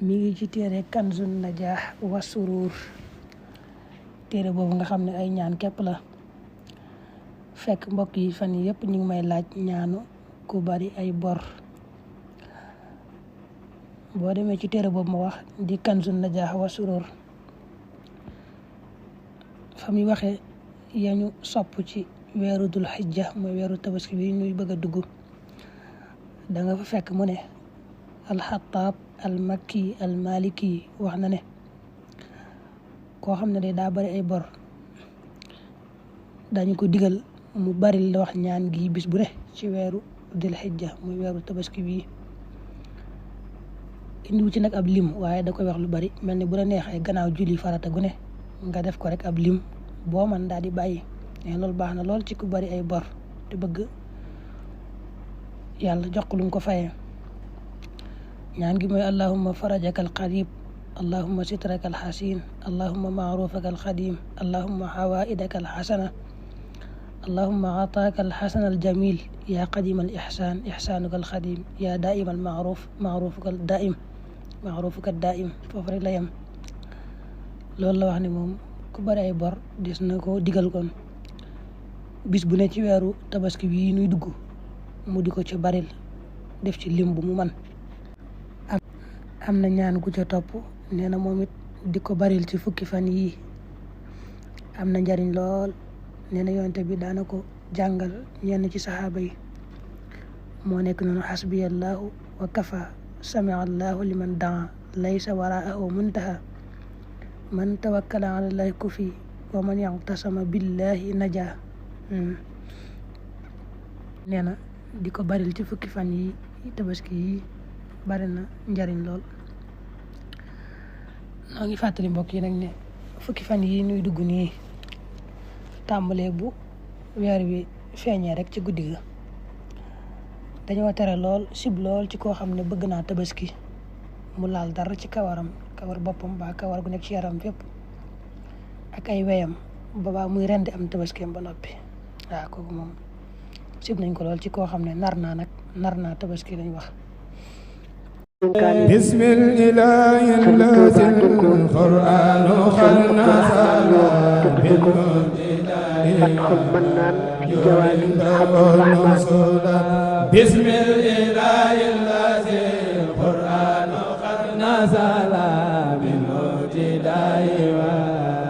mi ngi ci téere Kanzun Najah wa Surur téere boobu nga xam ne ay ñaan képp la. fekk mbokk yi fan yi yëpp ñu ngi may laaj ñaanu ku bari ay bor. boo demee ci téere boobu ma wax di Kanzun Najah wa Surur fa muy waxee yañu sopp ci weeru dul xijja mooy weeru tabaski bi ñuy bëgg a dugg da nga fa fekk mu ne alxataab almakki almaliki wax na ne koo xam ne day daa bari ay bor dañu ko digal mu bari la wax ñaan gi bis bu ne ci weeru dul xijja muy weeru tabaski bi. indiwu ci nag ab lim waaye da koy wax lu bari mel ni bu la neexee gannaaw julli farata gu ne nga def ko rek ab lim boo man daal di bàyyi mais loolu baax na lool ci ku bari ay bor te bëgg yàlla jox ko lu mu ko fayee. ñaan gi mooy allahumma farajaka alqarib allahumma sitraka alxasin allahumma maarufaka alxadim allahumma xawaidaka alxasana allahumma ataaka alxasana aljamil yaa qadim alixsan ixsanuka alxadim yaa daim almaaruf maarufuka aldaim maarufuka aldaim foofu rek la yem. loolu la wax ne moom ku bari ay bor des na ko digal kon bis bu ne ci weeru tabaski bii nuy dugg mu di ko ci baril def ci lim bu mu man. am na ñaan gu ca topp nee na moom it di ko baril ci fukki fan yii am na njariñ lool. nee na yonte bi daana ko jàngal ñenn ci saxaaba yi moo nekk noonu xasbiyallahu wa kafa samia allahu liman daa laysa waraahu muntaha man tawakkala ala llahi kufi wa man yactasama billahi naja. nee na di ko baril ci fukki fan yi tabaski yi bari na njariñ lool. noo ngi fàttali mbokk yi nag ne fukki fan yi nuy dugg nii tàmbalee bu weer wi feeñee rek ci guddi ga dañoo tere lool sib lool ci koo xam ne bëgg naa tabaski mu laal dara ci kawaram kawar boppam ba kawar gu nekk ci yaram fépp ak ay weyam ba muy rendi am tabaskeem ba noppi. waaw kooku moom sib nañ ko lool ci koo xam ne nar naa tabaski lañ wax. bismillahi allazi alquran xalna sala فتح المنان في جواب حبل الرحمن بسم الله الذي القرآن قد نزل